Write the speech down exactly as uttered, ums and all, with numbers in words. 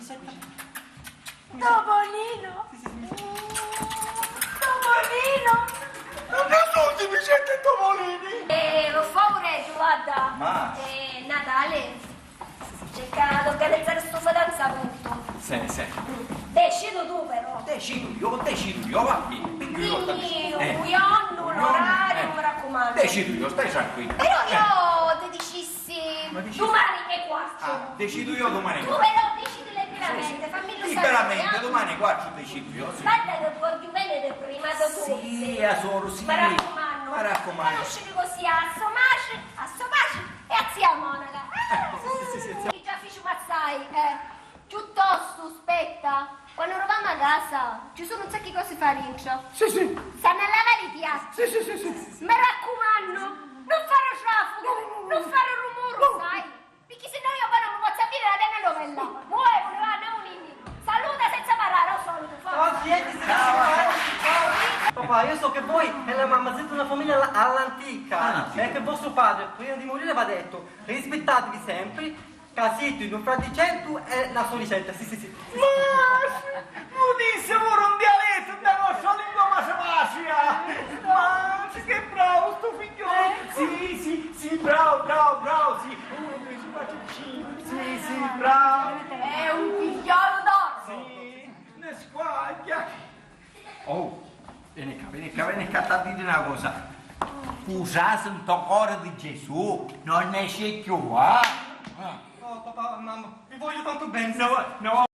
Topolinu! Topolinu! Unni sunnu i picciotti Topolini? Eh, pi favureddu, guarda. Ma... Eh, Natale. Cerca d'organizzari stu fidanzamento. Sì, sì. Mm. Decidi tu, però. Decidu io, decidu io, va bene. Dimmi un giorno, un orario, eh, mi raccomandu. Decidu io, stai tranquillo. Però io ti dicissi... Ma dici... Dumani e quartu. Ah, decidu io dumani e quartu. Tu però decidi liberamente, fammi sapere. Liberamente, eh? Dumani e quartu decidu io, sì. Guarda che voglio bene prima di tutto. Sì, a suoru, sì. Mi raccomandu. Mi raccomandu. Conosciti così, a so matri, a so patri e a zia Monaca. Eh, sì, sì, sì, sì. Già fici assai, eh. Chiuttostu, spetta, quannu arrivamu a casa, ci sunnu un saccu di cosi fari dintra. Sì, sì. S'hannu a lavari i piatti. Sì, sì, sì, sì. Mi raccumannu, non fari trafficu, non fari rumuru, sai? Picchì sinnò io poi non mi pozzu avviri la telenovela. Muoviti, va, andiamo, Ninni. Saluta senza parlare, o saluto, forza. Oh, siete, siete simpatici. Papà, io so che voi e la mamma siete una famiglia alla- all'antica. Ah, sì. E che vostro padre, prima di morire, vi ha detto: "Rispettatevi sempre, ca siete un fraticello e una soricella." Sì, sì, sì. Ma, mu dissi puru un dialettu dâ nostra lingua matri patria! Ma, che bravu stu figghiolu! Sì, sì, sì, bravu, bravu, bravu, sì! Uno, due, tre, quattro, cinque, sì, sì, bravu! È un figliolo d'oro! Sì, ne squaglia! Oh, veni ccà, veni ccà, veni ccà, t'ha diri na cosa. Cu trasi nto cori di Gesù non nesci cchiù, ah! Oh, papà, mamma, vi voglio tanto bene. No, no.